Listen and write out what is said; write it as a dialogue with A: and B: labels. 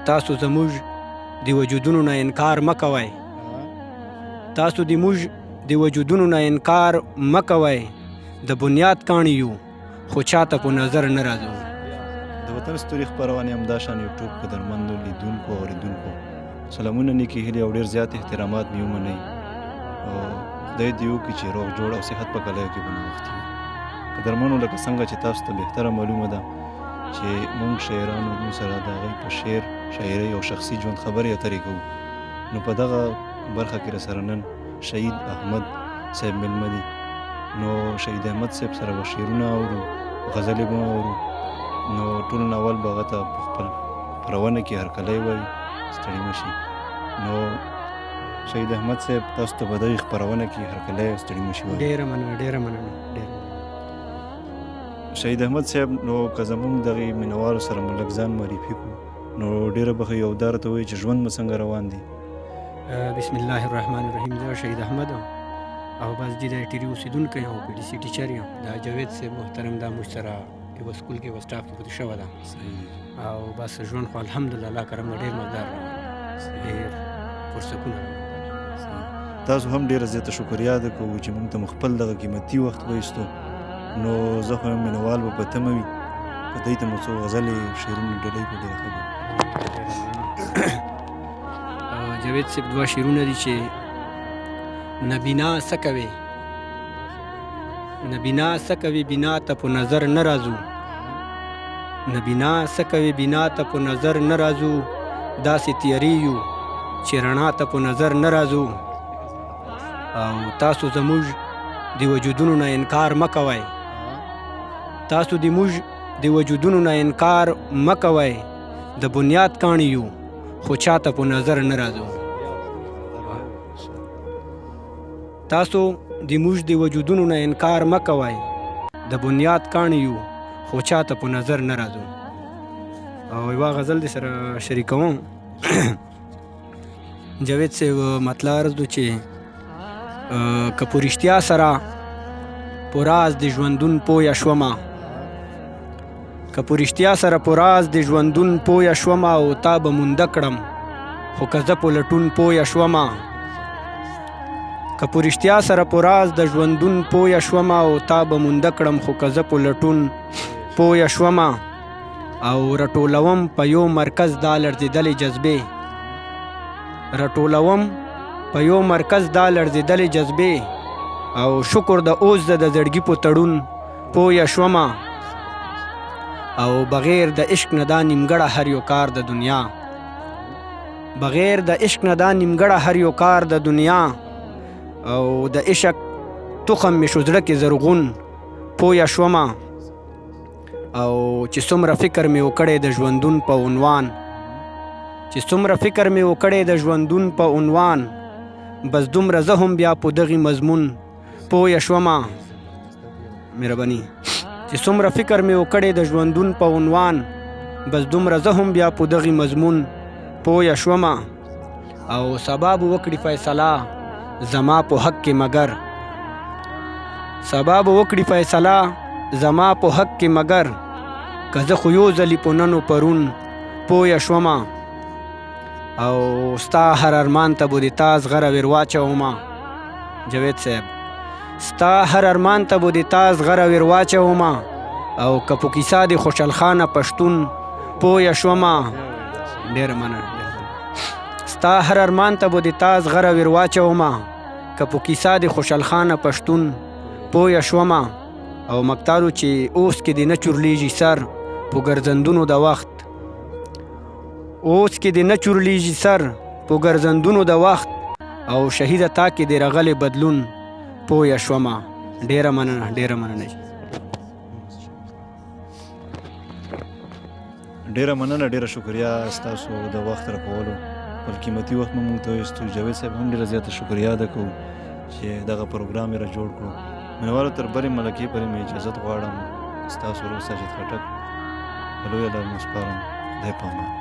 A: تاسو زموږ د وجودونو نه انکار مه کوئ. تاسو د موږ د وجودونو نه انکار مه کوئ، د بنیاد کاڼي یو خو چاته په نظر نه راځو.
B: د وطن ستوري خپرونې همداشان یوټیوب قدرمندو لیدونکو او اورېدونکو سلامونه، نیکې هیلې او ډېر زیات احترامات مې ومنئ. او خدای دې وکړي چې روغ جوړ او صحت په کلیو کې به نغښتي وي. قدرمنو، لکه څنګه چې تاسو ته بهتره معلومه ده چې موږ شاعرانو موږ سره د هغوی په شعر، شاعرۍ او شخصي ژوند خبرې اترې کوو. نو په دغه برخه کې راسره نن شهید احمد صاحب مېلمه دي. نو شهید احمد صاحب سره به شعرونه اورو، غزلې به اورو. نو ټول ناول به هغه ته په خپل خپرونه کې هرکلی وایي، ستړي مه شي. نو شهید احمد صاحب، تاسو ته په دغې خپرونه کې هرکلی او ستړي مه شي وایي.
A: ډېره مننه، ډېره مننه، ډېره مننه.
B: شهید احمد صاحب، نو که زمونږ دغې مینوالو سره مو لږ ځان معرفي کړو نو ډېره به ښه وي، او دا راته ووایي چې ژوند مو څنګه روان دی.
A: بسم الله الرحمن الرحیم. زه شهید احمد او بس جی د ټیری اوسېدونکی یم او پي ډي سي ټیچر یم. دا جاوید صاحب محترم دا موږ سره یوه سکول کې یوه سټاف کې پاتې شوی ده. او بس ژوند خو الحمدلله الله کرم دی، ډېر مزدار روان دی، ډېر پرسکونه روان دی.
B: تاسو هم ډېره زیاته شکریا ادا کوو چې موږ ته مو خپل دغه قیمتي وخت وایستو. نو زه خو یم مینوال به په تمه وي، که دوی ته مو څو غزلې شعرونه ډلۍ په ډېره ښه به.
A: جاوید صاحب، دوه شعرونه دي چې نبینا څه کوې، نبینا څه کوې بنا ته په نظر نه راځو، نبینا څه کوې بنا ته په نظر نه راځو، داسې تیارې یو چې رڼا ته په نظر نه راځو. او تاسو زموږ د وجودونو نه انکار مه کوئ، تاسو د موږ د وجودونو نه انکار مه کوئ، د بنیاد کاڼي یو خو چاته په نظر نه راځو. تاسو د موږ د وجودونو نه انکار مه کوئ، د بنیاد کاڼي یو خو چاته په نظر نه راځو. او یوه غزل دې سره شریکوم جاوید صاحب. مطلع عرض دو چې که په رښتیا سره په راز د ژوندون پویه شومه، که په رښتیا سره په راز د ژوندون پویه شومه او تا به مونده کړم خو که زه په لټون پویه شومه، که په رښتیا سره په راز د ژوندون پویه شومه او تا به مونده کړم خو که زه په لټون پویه شومه. او رټولوم په یو مرکز دا لړزېدلې جذبې، رټولوم په یو مرکز دا لړزېدلې جذبې، او شکر د اوس زه د زړګي په تړون پویه شومه. او بغیر د عشق نه دا نیمګړه هر یو کار د دنیا، بغیر د عشق نه دا نیمګړه هر یو کار د دنیا، او د عشق تخم مې شو زړه کې زرغون پویه شومه. او چې څومره فکر مې وکړی د ژوندون په عنوان، چې څومره فکر مې وکړی د ژوندون په عنوان، بس دومره زه هم بیا په دغې مضمون پویه شومه. مهرباني. چې څومره فکر مې وکړی د ژوندون په عنوان، بس دومره زه هم بیا په دغې مضمون پویه شومه. او سبا به وکړي فیصله زما په حق کې مګر، سبا به وکړي فیصله زما په حق کې مګر، که زه خو یو ځلي په نن او پرون پویه شومه. او ستا هر ارمان ته به د تا زغره ور واچومه جاوید صاحب، ستا هر ارمان ته به د تا زغره ور واچومه، او که په کیسه د خوشحال خانه پښتون پویه شومه. ډېره مننه. ستا هر ارمان ته به د تا زغره ور واچومه، که په کیسه د خوشحال خانه پښتون پویه شومه. او مکتارو چې اوس کې دې نه چورلیږي سر په ګرځندونو د وخت، اوس کې دې نه چورلیږي سر په ګرځندونو د وخت، او شهیده تا کې دې رغلې بدلون پویه شومه. ډېره مننه، ډېره مننه.
B: ډېره مننه، ډېره شکریا ستاسو د وخت راکولو، خپل قیمتي وخت مو موږ ته وایستو. جاوید صاحب هم ډېره زیاته شکریا ادا کوو چې دغه پروګرام یې را جوړ کړو. مینوالو، تر بلې ملکې پورې مې اجازت غواړم. ستاسو ورور ساجد خټک په لویه لار مو سپارم. خدای په امان.